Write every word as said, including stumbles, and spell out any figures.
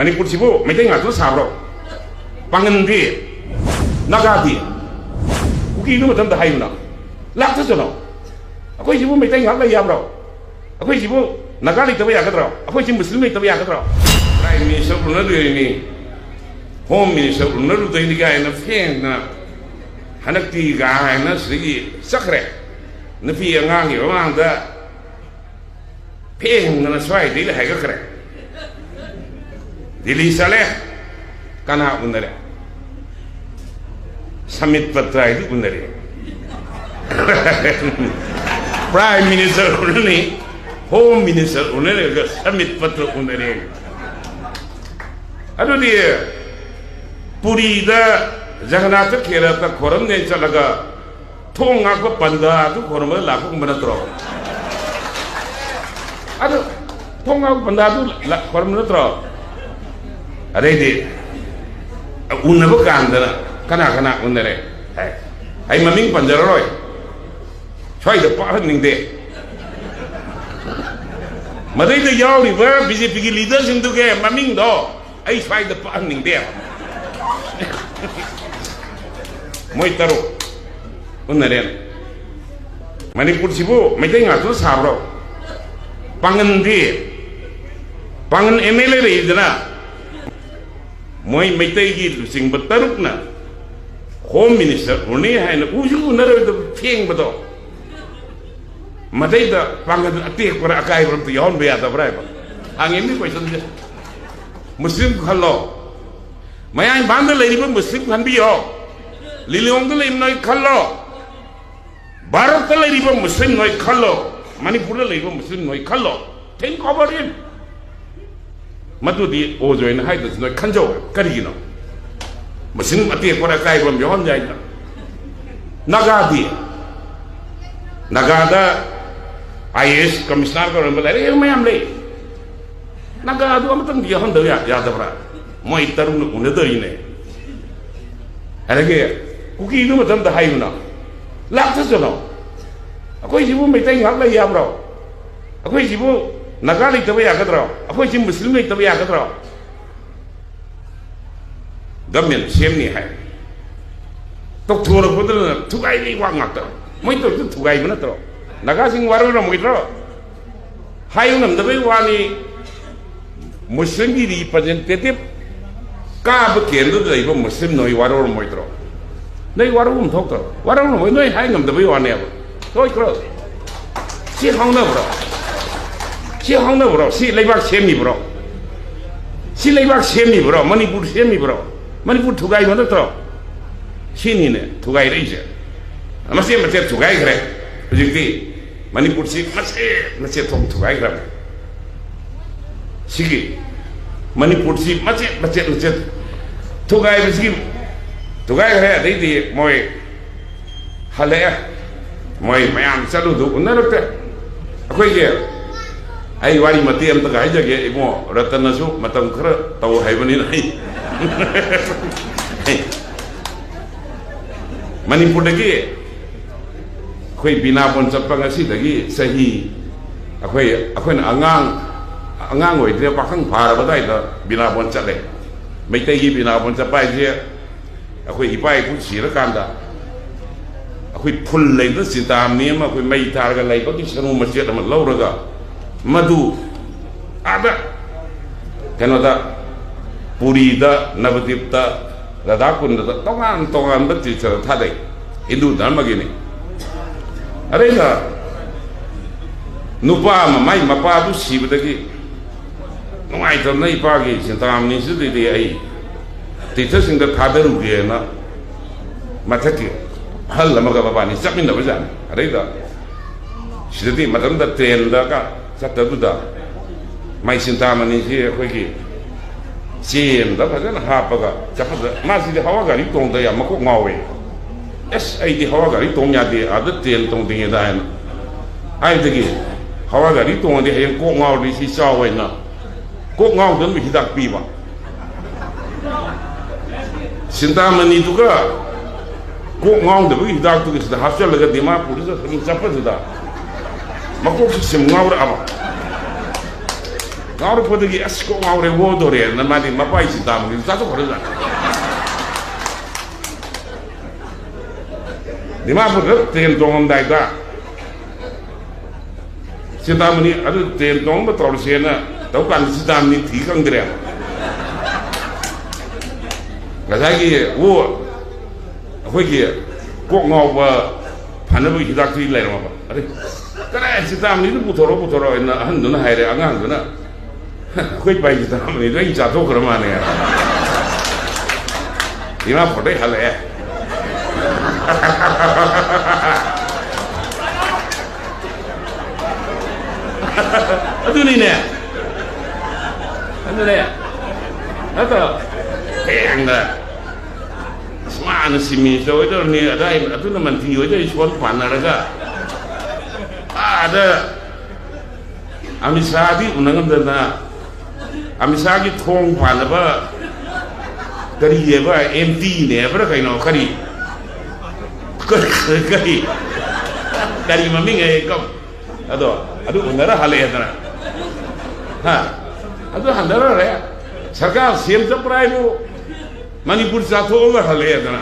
ꯃꯅꯤꯄꯨꯔꯁꯤꯕꯨ ꯃꯩꯇꯩ ꯉꯥꯛꯇ ꯁꯥꯕ꯭ꯔꯣ? ꯄꯥꯡꯒꯟꯗꯤ? ꯅꯥꯒꯥꯗꯤ? ꯀꯨꯀꯤꯗꯨ ꯃꯊꯟꯇ ꯍꯥꯏꯌꯨꯅ꯫ ꯂꯥꯛꯇꯁꯅꯣ꯫ ꯑꯩꯈꯣꯏꯁꯤꯕꯨ ꯃꯩꯇꯩ ꯉꯥꯛ ꯂꯩ ꯌꯥꯕ꯭ꯔꯣ? ꯑꯩꯈꯣꯏꯁꯤꯕꯨ ꯅꯥꯒꯥ ꯂꯩꯇꯕ ꯌꯥꯒꯗ꯭ꯔꯣ? ꯑꯩꯈꯣꯏꯁꯤ ꯃꯨꯁꯂꯤꯝ ꯂꯩꯇꯕ ꯌꯥꯒꯗ꯭ꯔꯣ? Prime Minister ꯎꯅꯗꯣꯏꯅꯤ, Home Minister ꯎꯅꯔꯨꯗꯣꯏꯅꯤ ꯀꯥꯏꯅ ꯐꯦꯡꯅ ꯍꯟꯗꯛꯇꯤ ꯀꯥꯏꯅ ꯁꯤꯗꯒꯤ ꯆꯠꯈ꯭ꯔꯦ꯫ ꯅꯨꯄꯤ ꯑꯉꯥꯡꯒꯤ ꯃꯃꯥꯡꯗ ꯐꯦꯡꯗꯅ ꯁ꯭ꯋꯥꯏꯗꯩ ꯍꯥꯏꯒꯠꯈ꯭ꯔꯦ꯫ ꯗꯤꯜꯂꯤ ꯆꯠꯂꯦ꯫ ꯀꯅꯥ ꯎꯅꯔꯦ? ꯁꯃꯤꯠ ꯄꯇ꯭ꯔꯥꯏꯗꯤ ꯎꯅꯔꯦ꯫ Prime Minister ꯎꯅꯅꯤ, Home Minister ꯎꯅꯔꯒ ꯁꯃꯤꯠ ꯄꯇ꯭ꯔ ꯎꯅꯔꯦ꯫ ꯑꯗꯨꯗꯤ ꯄꯨꯔꯤꯗ ꯖꯒꯅꯥꯊ ꯈꯦꯔꯇ ꯈꯣꯏꯔꯝꯅꯦ ꯆꯠꯂꯒ ꯊꯣꯡ ꯉꯥꯛꯄ ꯄꯟꯗꯥꯗꯨ ꯈꯣꯏꯔꯝꯕꯗ ꯂꯥꯛꯄꯒꯨꯝꯕ ꯅꯠꯇ꯭ꯔꯣ? ꯑꯗꯨ ꯊꯣꯡ ꯉꯥꯛꯄ ꯄꯟꯗꯥꯗꯨ ꯂꯥ-, ꯈꯣꯏꯔꯝꯕ ꯅꯠꯇ꯭ꯔꯣ? ꯑꯗꯩꯗꯤ ꯎꯅꯕ ꯀꯥꯟꯗꯅ ꯀꯅꯥ ꯀꯅꯥ ꯎꯅꯔꯦ? ꯍꯥꯏ꯫ ꯑꯩ ꯃꯃꯤꯡ ꯄꯟꯖꯔꯔꯣꯏ, ꯁ꯭ꯋꯥꯏꯗ ꯄꯥꯛꯍꯟꯅꯤꯡꯗꯦ꯫ ꯃꯗꯩꯗ ꯌꯥꯎꯔꯤꯕ ꯕꯤ ꯖꯦ ꯄꯤꯒꯤ ꯂꯤꯗꯔꯁꯤꯡꯗꯨꯒꯤ ꯃꯃꯤꯡꯗꯣ ꯑꯩ ꯁ꯭ꯋꯥꯏꯗ ꯄꯥꯛꯍꯟꯅꯤꯡꯗꯦ꯫ ꯃꯣꯏ ꯇꯔꯨꯛ ꯎꯅꯔꯦ꯫ ꯃꯅꯤꯄꯨꯔꯁꯤꯕꯨ ꯃꯩꯇꯩ ꯉꯥꯛꯇ ꯁꯥꯕ꯭ꯔꯣ? ꯄꯥꯡꯒꯟꯗꯤ? ꯄꯥꯡꯒꯟ ꯑꯦꯝ ꯑꯦꯜ ꯑꯦ ꯂꯩꯔꯤꯗꯅ, ꯃꯣꯏ ꯃꯩꯇꯩꯒꯤ ꯂꯨꯆꯤꯡꯕ ꯇꯔꯨꯛꯅ Home Minister ꯎꯅꯤ ꯍꯥꯏꯅ ꯎꯁꯨ ꯎꯅꯔꯣꯏꯗꯕ ꯐꯦꯡꯕꯗꯣ, ꯃꯗꯩꯗ ꯄꯥꯡꯒꯜ ꯑꯇꯦꯛꯄꯔ ꯑꯀꯥꯏꯕꯔ ꯑꯝꯇ ꯌꯥꯎꯍꯟꯕ ꯌꯥꯗꯕ꯭ꯔꯥ ꯍꯥꯏꯕ ꯍꯪꯉꯤꯕꯅꯤ questionꯁꯦ꯫ ꯃꯨꯁꯂꯤꯝ ꯈꯜꯂꯣ, ꯃꯌꯥꯡ ꯏꯝꯐꯥꯜꯗ ꯂꯩꯔꯤꯕ ꯃꯨꯁꯂꯤꯝ ꯈꯟꯕꯤꯌꯣ, ꯂꯤꯂꯣꯡꯗ ꯂꯩꯕ ꯅꯣꯏ ꯈꯜꯂꯣ, ꯚꯥꯔꯠꯇ ꯂꯩꯔꯤꯕ ꯃꯨꯁꯂꯤꯝ ꯅꯣꯏ ꯈꯜꯂꯣ, ꯃꯅꯤꯄꯨꯔꯗ ꯂꯩꯔꯤꯕ ꯃꯨꯁꯂꯤꯝ ꯅꯣꯏ ꯈꯜꯂꯣ, think over it꯫ ꯃꯗꯨꯗꯤ ꯑꯣꯏꯖꯣꯏꯅ ꯍꯥꯏꯗ꯭ꯔꯁꯨ ꯅꯣꯏ ꯈꯟꯖꯧ꯫ ꯀꯔꯤꯒꯤꯅꯣ? ꯃꯁꯤꯡ ꯑꯇꯦꯛꯄꯔ ꯑꯀꯥꯏꯕ ꯑꯃ ꯌꯥꯎꯍꯟ ꯌꯥꯏꯗꯅ꯫ ꯅꯥꯒꯥꯗꯤ? ꯅꯥꯒꯥꯗ ꯑꯥꯏ ꯑꯦ ꯑꯦꯁ ꯀꯃꯤꯁꯅꯔ ꯑꯣꯏꯔꯝꯕ ꯂꯥꯏꯔꯤꯛ ꯍꯩꯕ ꯃꯌꯥꯝ ꯂꯩ꯫ ꯅꯥꯒꯥꯗꯨ ꯑꯃꯇꯪꯗꯤ ꯌꯥꯎꯍꯟꯗꯕ ꯌꯥ-, ꯌꯥꯗꯕ꯭ꯔꯥ? ꯃꯣꯏ ꯇꯔꯨꯛꯅ ꯎꯅꯗꯣꯏꯅꯦ꯫ ꯑꯗꯒꯤ ꯀꯨꯀꯤꯗꯨ ꯃꯊꯟꯇ ꯍꯥꯏꯌꯨꯅ꯫ ꯂꯥꯛꯇꯁꯅꯣ꯫ ꯑꯩꯈꯣꯏꯁꯤꯕꯨ ꯃꯩꯇꯩ ꯉꯥꯛ ꯂꯩ ꯌꯥꯕ꯭ꯔꯣ? ꯑꯩꯈꯣꯏꯁꯤꯕꯨ ꯅꯥꯒꯥ ꯂꯩꯇꯕ ꯌꯥꯒꯗ꯭ꯔꯣ? ꯑꯩꯈꯣꯏꯁꯤ ꯃꯨꯁꯂꯤꯝ ꯂꯩꯇꯕ ꯌꯥꯒꯗ꯭ꯔꯣ? ꯒꯃꯦꯟ ꯁꯦꯝꯅꯤ ꯍꯥꯏ꯫ ꯇꯧꯊꯣꯔꯛꯄꯗꯨꯅ ꯊꯨꯒꯥꯏꯕꯒꯤ ꯋꯥ ꯉꯥꯛꯇ꯫ ꯃꯣꯏ ꯇꯧꯔꯤꯗꯨ ꯊꯨꯒꯥꯏꯕ ꯅꯠꯇ꯭ꯔꯣ? ꯅꯥꯒꯥꯁꯤꯡ ꯋꯥꯔꯧꯔꯝꯃꯣꯏꯗ꯭ꯔꯣ? ꯍꯥꯏꯕ ꯉꯝꯗꯕꯩ ꯋꯥꯅꯤ꯫ ꯃꯨꯁꯂꯤꯝꯒꯤ ꯔꯤꯄ꯭ꯔꯖꯦꯟꯇꯦꯇꯤꯚ ꯀꯥꯕ ꯀꯦꯟꯗ꯭ꯔꯗ ꯂꯩꯕ ꯃꯨꯁꯂꯤꯝ ꯅꯣꯏ ꯋꯥꯔꯧꯔꯝꯃꯣꯏꯗ꯭ꯔꯣ? ꯅꯣꯏ ꯋꯥꯔꯧꯐꯝ ꯊꯣꯛꯇ꯭ꯔꯣ? ꯋꯥꯔꯧꯔꯝꯃꯣꯏ, ꯅꯣꯏ ꯍꯥꯏ ꯉꯝꯗꯕꯩ ꯋꯥꯅꯦꯕ꯫ ꯊꯣꯛꯇ꯭ꯔꯣ? ꯁꯤ ꯍꯧꯅꯕ꯭ꯔꯣ? ꯁꯤ ꯍꯧꯅꯕ꯭ꯔꯣ? ꯁꯤ ꯂꯩꯕꯥꯛ ꯁꯦꯝꯃꯤꯕ꯭ꯔꯣ? ꯁꯤ ꯂꯩꯕꯥꯛ ꯁꯦꯝꯃꯤꯕ꯭ꯔꯣ? ꯃꯅꯤꯄꯨꯔ ꯁꯦꯝꯃꯤꯕ꯭ꯔꯣ? ꯃꯅꯤꯄꯨꯔ ꯊꯨꯒꯥꯏꯕ ꯅꯠꯇ꯭ꯔꯣ? ꯁꯤꯅꯤꯅꯦ ꯊꯨꯒꯥꯏꯔꯛꯏꯁꯦ꯫ ꯃꯆꯦꯠ ꯃꯆꯦꯠ ꯊꯨꯒꯥꯏꯈ꯭ꯔꯦ꯫ ꯍꯧꯖꯤꯛꯇꯤ ꯃꯅꯤꯄꯨꯔꯁꯤ ꯃꯆꯦꯠ ꯃꯆꯦꯠ ꯊꯣꯛ ꯊꯨꯒꯥꯏꯈ꯭ꯔꯕꯅꯤ꯫ ꯁꯤꯒꯤ ꯃꯅꯤꯄꯨꯔꯁꯤ ꯃꯆꯦꯠ ꯃꯆꯦꯠ ꯃꯆꯦꯠ ꯊꯨꯒꯥꯏꯕꯁꯤꯒꯤ ꯊꯨꯒꯥꯏꯈ꯭ꯔꯦ꯫ ꯑꯗꯩꯗꯤ ꯃꯣꯏ ꯍꯜꯂꯛꯑꯦ꯫ ꯃꯣꯏ ꯃꯌꯥꯝ ꯆꯠꯂꯨꯗꯨ ꯎꯅꯔꯛꯇꯦ꯫ ꯑꯩꯈꯣꯏꯒꯤ, ꯑꯩ ꯋꯥꯔꯤ ꯃꯇꯦꯛ ꯑꯝꯇꯒ ꯍꯥꯏꯖꯒꯦ ꯏꯕꯨꯡꯉꯣ, ꯔꯇꯟꯅꯁꯨ ꯃꯇꯝ ꯈꯔ ꯇꯧ ꯍꯥꯏꯕꯅꯤꯅ ꯑꯩ ꯃꯅꯤꯄꯨꯔꯗꯒꯤ ꯑꯩꯈꯣꯏ ꯕꯤꯅꯥꯄꯣꯟ ꯆꯠꯄ ꯉꯁꯤꯗꯒꯤ ꯆꯍꯤ, ꯑꯩꯈꯣꯏ, ꯑꯩꯈꯣꯏꯅ ꯑꯉꯥꯡ, ꯑꯉꯥꯡ ꯑꯣꯏꯗ꯭ꯔꯦ, ꯄꯥꯈꯪ ꯐꯥꯔꯕ ꯑꯗꯨꯋꯥꯏꯗ ꯕꯤꯅꯥꯄꯣꯟ ꯆꯠꯂꯦ꯫ ꯃꯩꯇꯩꯒꯤ ꯕꯤꯅꯥꯄꯣꯟ ꯆꯠꯄ ꯍꯥꯏꯁꯦ ꯑꯩꯈꯣꯏ ꯏꯄꯥ ꯏꯄꯨ ꯁꯤꯔꯀꯥꯟꯗ ꯑꯩꯈꯣꯏ ꯐꯨꯜ ꯂꯩꯕ ꯆꯤꯟꯇꯥꯃꯅꯤ ꯑꯃ ꯑꯩꯈꯣꯏ ꯃꯩ ꯊꯥꯔꯒ ꯂꯩꯕꯒꯤ ꯁꯔꯨ ꯃꯆꯦꯠ ꯑꯃ ꯂꯧꯔꯒ ꯃꯗꯨ ꯑꯥꯗ ꯀꯩꯅꯣꯗ, ꯄꯨꯔꯤꯗ, ꯅꯕꯗꯤꯞꯇ, ꯔꯥꯙꯥꯀꯨꯟꯗꯗ ꯇꯣꯉꯥꯟ ꯇꯣꯉꯥꯟꯕ ꯇꯤꯔꯊꯗ ꯊꯥꯗꯩ꯫ ꯍꯤꯟꯗꯨ ꯙꯔꯃꯒꯤꯅꯤ꯫ ꯑꯗꯩꯗ ꯅꯨꯄꯥ ꯑꯃ ꯃꯥꯏ ꯃꯄꯥꯗꯨ ꯁꯤꯕꯗꯒꯤ ꯅꯨꯡꯉꯥꯏꯇꯕꯅ ꯏꯄꯥꯒꯤ ꯆꯤꯟꯇꯥꯃꯅꯤꯁꯤꯗꯗꯤ ꯑꯩ ꯇꯤꯔꯊꯁꯤꯡꯗ ꯊꯥꯗꯔꯨꯒꯦꯅ ꯃꯊꯛꯀꯤ ꯑꯍꯜ ꯑꯃꯒ ꯃꯕꯥꯅꯤ ꯆꯠꯃꯤꯟꯅꯕꯖꯥꯠꯅꯤ꯫ ꯑꯗꯩꯗ ꯁꯤꯗꯗꯤ ꯃꯇꯝꯗ ꯇ꯭ꯔꯦꯟꯗꯒ ꯆꯠꯇꯗꯨꯗ ꯃꯥꯏ ꯆꯤꯟꯇꯥꯃꯅꯤꯁꯤ ꯑꯩꯈꯣꯏꯒꯤ ꯆꯦ ꯑꯃꯗ ꯐꯖꯅ ꯍꯥꯞꯄꯒ ꯆꯠꯄꯗ ꯃꯥꯁꯤꯗꯤ ꯍꯋꯥ ꯒꯥꯔꯤ ꯇꯣꯡꯗ ꯌꯥꯝ ꯃꯀꯣꯛ ꯉꯥꯎꯋꯦ꯫ "ꯑꯁ, ꯑꯩꯗꯤ ꯍꯋꯥ ꯒꯥꯔꯤ ꯇꯣꯡ ꯌꯥꯗꯦ ꯑꯥꯗ ꯇ꯭ꯔꯦꯟ ꯇꯣꯡꯗ꯭ꯔꯤꯉꯩꯗ" ꯍꯥꯏꯅ꯫ ꯍꯥꯏꯕꯗꯒꯤ ꯍꯋꯥ ꯒꯥꯔꯤ ꯇꯣꯡꯉꯗꯤ ꯍꯌꯦꯡ ꯀꯣꯛ ꯉꯥꯎꯔꯗꯤ ꯁꯤ ꯆꯥꯎ ꯍꯥꯏꯅ ꯀꯣꯛ ꯉꯥꯎꯗꯅꯕ ꯍꯤꯗꯥꯛ ꯄꯤꯕ꯫ ꯆꯤꯟꯇꯥꯃꯅꯤꯗꯨꯒ ꯀꯣꯛ ꯉꯥꯎꯗꯕꯒꯤ ꯍꯤꯗꯥꯛꯇꯨꯒ ꯁꯤꯗ ꯍꯥꯞꯆꯜꯂꯒ ꯗꯤꯃꯥꯄꯨꯔꯗ ꯑꯗꯨꯝ ꯆꯠꯄꯗꯨꯗ ꯃꯀꯣꯛꯁꯤ ꯁꯨꯝ ꯉꯥꯎꯔꯛꯑꯕ꯫ ꯉꯥꯎꯔꯛꯄꯗꯒꯤ "ꯑꯁ, ꯀꯣꯛ ꯉꯥꯎꯔꯦ, ꯑꯣꯗꯣꯔꯦꯅ" ꯃꯥꯗꯤ ꯃꯄꯥꯏ ꯆꯤꯟꯇꯥꯃꯅꯤꯗꯨ ꯆꯥꯊꯣꯛꯈ꯭ꯔꯖꯥꯠꯅꯤ꯫ ꯗꯤꯃꯥꯄꯨꯔꯗ ꯇ꯭ꯔꯦꯟ ꯇꯣꯡꯉꯝꯗꯥꯏꯗ ꯆꯤꯟꯇꯥꯃꯅꯤ, ꯑꯗꯨ ꯇ꯭ꯔꯦꯟ ꯇꯣꯡꯕ ꯇꯧꯔꯁꯦꯅ ꯇꯧ ꯀꯥꯟꯗ ꯆꯤꯟꯇꯥꯃꯅꯤ ꯊꯤ ꯈꯪꯗ꯭ꯔꯦ꯫ ꯉꯁꯥꯏꯒꯤ ꯑꯣ ꯑꯩꯈꯣꯏꯒꯤ ꯀꯣꯛ ꯉꯥꯎꯕ ꯐꯅꯕꯒꯤ ꯍꯤꯗꯥꯛꯇꯨꯗꯤ ꯂꯩꯔꯝꯃꯕ꯫ ꯑꯗꯩ ꯀꯗꯥꯏ ꯆꯤꯟꯇꯥꯃꯅꯤꯗꯨ ꯄꯨꯊꯣꯔꯛꯑꯣ, ꯄꯨꯊꯣꯔꯛꯑꯣ ꯍꯥꯏꯅ ꯑꯍꯟꯗꯨꯅ ꯍꯥꯏꯔꯦ꯫ ꯑꯉꯥꯡꯗꯨꯅ ꯑꯩꯈꯣꯏ ꯄꯥꯏꯁꯤ ꯇꯥꯔꯝꯕꯅꯤꯗꯣ ꯑꯩꯅ ꯆꯥꯊꯣꯛꯈ꯭ꯔ ꯃꯥꯜꯂꯦ꯫ ꯏꯃꯥ ꯐꯣꯟꯗꯩ ꯍꯜꯂꯛꯑꯦ꯫ ꯑꯗꯨꯅꯤꯅꯦ꯫ ꯑꯗꯨꯅꯦ꯫ ꯅꯠꯇ꯭ꯔꯣ? ꯊꯦꯡꯅ꯫ ꯑꯁ, ꯃꯥꯅ ꯆꯤꯞ ꯃꯤꯅꯤꯁꯇꯔ ꯑꯣꯏꯗꯧꯔꯅꯤ, ꯑꯗꯥꯏ, ꯑꯗꯨꯅ ꯃꯟꯇ꯭ꯔꯤ ꯑꯣꯏꯗꯧꯔꯤ, ꯁꯣꯟ ꯄꯥꯟꯅꯔꯒ꯫ ꯑꯥꯗ ꯑꯃꯤꯠ ꯁꯥꯍꯗꯤ ꯎꯅ ꯉꯝꯗꯅ, ꯑꯃꯤꯠ ꯁꯥꯍꯒꯤ ꯊꯣꯡ ꯄꯥꯟꯅꯕ ꯀꯔꯤꯑꯕ, ꯑꯦꯝ ꯇꯤꯅꯦ ꯍꯥꯏꯕ꯭ꯔꯥ ꯀꯩꯅꯣ, ꯀꯔꯤ, ꯀꯔꯤ, ꯀꯔꯤ, ꯀꯔꯤ ꯃꯃꯤꯡ ꯍꯥꯏ ꯀꯝ-, ꯑꯗꯣ ꯑꯗꯨ ꯎꯅꯔ ꯍꯜꯂꯛꯑꯦꯗꯅ꯫ ꯍꯥ? ꯑꯗꯨ ꯍꯟꯊꯔꯔꯦ꯫ ꯁꯔꯀꯥꯔ ꯁꯦꯝ ꯆꯠꯄ꯭ꯔꯥ ꯍꯥꯏꯕꯨ ꯃꯅꯤꯄꯨꯔ ꯆꯥꯊꯣꯛꯑꯒ ꯍꯜꯂꯛꯑꯦꯗꯅ꯫